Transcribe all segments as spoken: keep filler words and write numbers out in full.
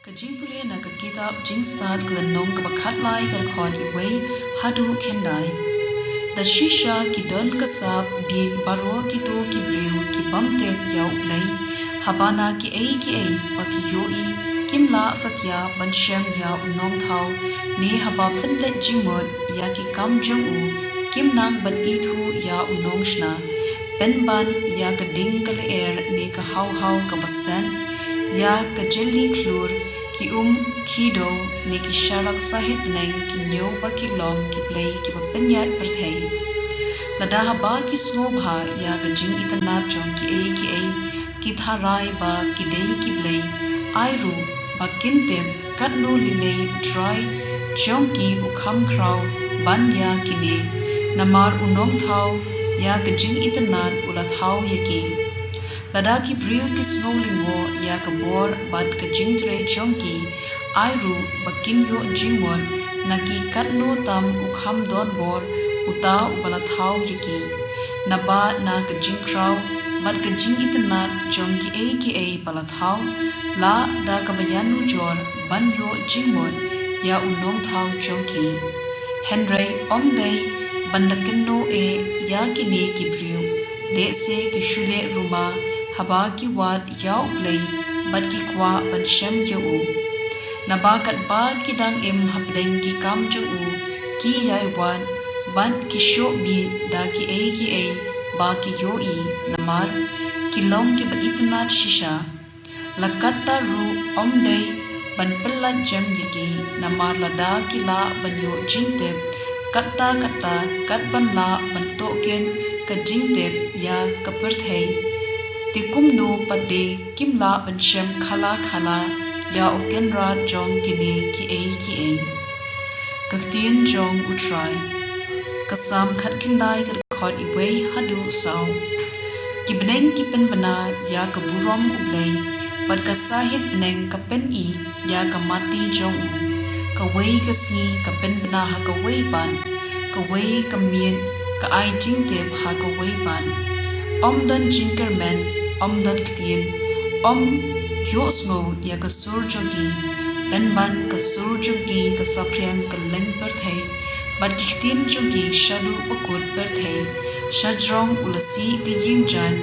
Ka jingpule na ka kitab Jingstad ka lynnong kaba khatlai ka dkhot iwei haduh khyndai. Da shisha ki don ka sap bieit baroh kito ki briew ki bym tip ïa U Blei, haba na kiei kiei ba ki ïohi kim lah satia ban shem ïa u nongthaw, ne haba pynleit jingmut ïa ki kam jong u kim nang ban ithuh ïa u nongshna. Pynban ïa ka ding ka lyer ne ka hawhaw kaba stet, ïa ka jylliew khlur, ki um, ki doh ne ki sharak sahit bneng ki ñiew ba ki long ki blei kiba pynïaid pyrthei. Lada haba ki sngewbha ïa ka jingitynnad jong kiei kiei, ki tharai ba ki dei ki blei, ai ruh ba kin tip katno lei lei U Trai jong ki u kham khraw ban ïa kine, namar u nongthaw ïa ka jingitynnad u la thaw ïa ki. Lada ki briew ki sngew lyngngoh ïa ka bor bad ka jingtrei jong ki, ai ruh ba kin ïoh jingmut na ki katno tam u kham don bor uta uba la thaw ïa ki. Naba na ka jingkhraw bad ka jingitynnad jong kiei kiei ba la thaw, lah da kaba ïanujor ban ïoh jingmut ïa u nongthaw jong ki. Hynrei ym dei ban da kynnoh eh ïa kine ki briew, lehse ki shu leh ruma haba ki wad ïa U Blei bad ki kwah ban shem ïa u. Naba katba ki dang im hapdeng ki kam jong u, ki ïai wad bad ki shoh bieit da kiei kiei ba ki ïohi, namar ki long kiba itynnad shisha. La katta ruh ym dei ban pyllait jem ïa ki, namar lada ki lah ban ïoh jingtip, katta katta kat ban lah ban tohkit ka jingtip ïa ka pyrthei, te kumno pat de kim lah ban shem khala khala ïa u Kynrad jong kine kiei kiei. Ka ktien jong U Trai. Ka Salm khatkhyndai ka dkhot iwei haduh saw. Ki bneng ki pynbna ïa ka burom U Blei, bad ka sahit bneng ka pyni ïa ka mati jong u. Kawei ka sngi ka pynbna ha kawei pat, kawei ka miet ka ai jingtip ha kawei pat. Ym don jingkyrmen, ym don ktien, ym ïohsngew ïa ka sur jong ki. Pynban ka sur jong ki ka saphriang kylleng pyrthei, bad ki ktien jong ki shaduh bakut pyrthei. Shajrong u la sih ka ïing jaiñ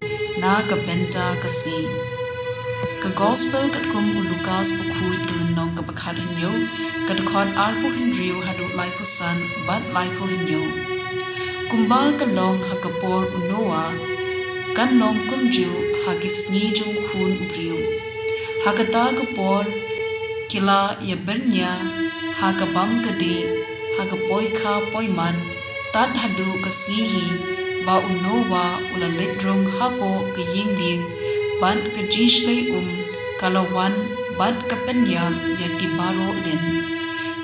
na ka bynta ka sngi. Ka Gospel katkum u Lukas bakhuid ka lynnong kaba khathynñiew, ka dkhot arphew hynriew haduh laiphew san bad laiphew hynñiew. Kumba ka long ha ka por u Noah, kan long kumjuh ha ki sngi jong u Khun u Briew. Ha kata ka por ki la ïabyrñia ha ka bam ka dih, ha ka poi kha poi man, tad haduh ka sngi hi ba u Noah u la leit rung hapoh ka ïing lieng, bad ka jingshlei um ka la wan bad ka pynïap ïa ki baroh lin.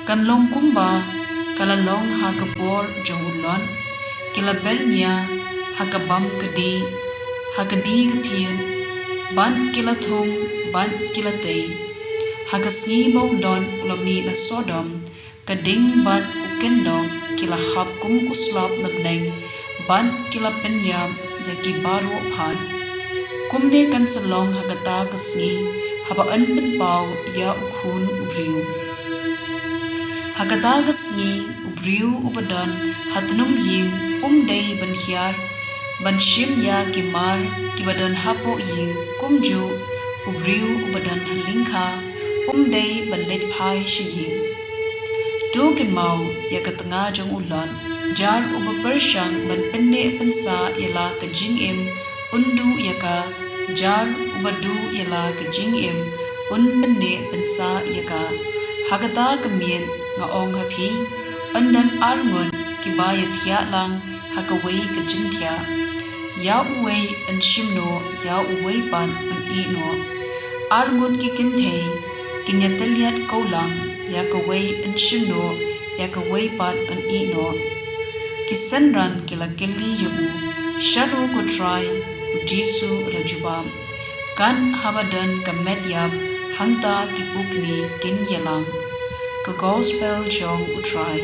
Kan long kumba ka la long ha ka por jong u Lot. Ki la byrñia ha ka bam ka dih, ha ka dih ka thied, bad ki la thung bad ki la tei. Ha ka sngi ba u Lot u la mih na Sodom, ka ding bad u kyndong ki la hap kum u slap na bneng, bad ki la pynïap ïa ki baroh pat. Kumne kan sa long ha kata ka sngi haba yn pynpaw ïa u Khun u Briew. Ha kata ka sngi u briew uba don ha tnum ïing um dei ban hiar ban shim ïa ki mar kiba don hapoh ïing, kumjuh u briew uba don ha lyngkha um dei ban leit phai sha ïing. To kynmaw ïa ka tnga jong u Lot, jar uba pyrshang ban pynneh pynsah ïa la ka jingim un duh ïa ka, jar uba duh ïa la ka jingim un pynneh pynsah ïa ka. Ha kata ka miet nga ong ha phi, yn don arngut kiba ïathiah lang ha kawei ka jingthiah. Ïa uwei yn shim noh, ïa uwei pat yn ïeh noh. Arngut ki kynthei kin ïatylliat kawlang, ïa kawei yn shim noh, ïa kawei pat yn ïeh noh. Ki synran ki la kylli ïa u, shano ko Trai? U Jisu u la jubab, kat haba don ka met ïap, hangta ki pukni kin ïalang. Ka Gospel jong u Trai.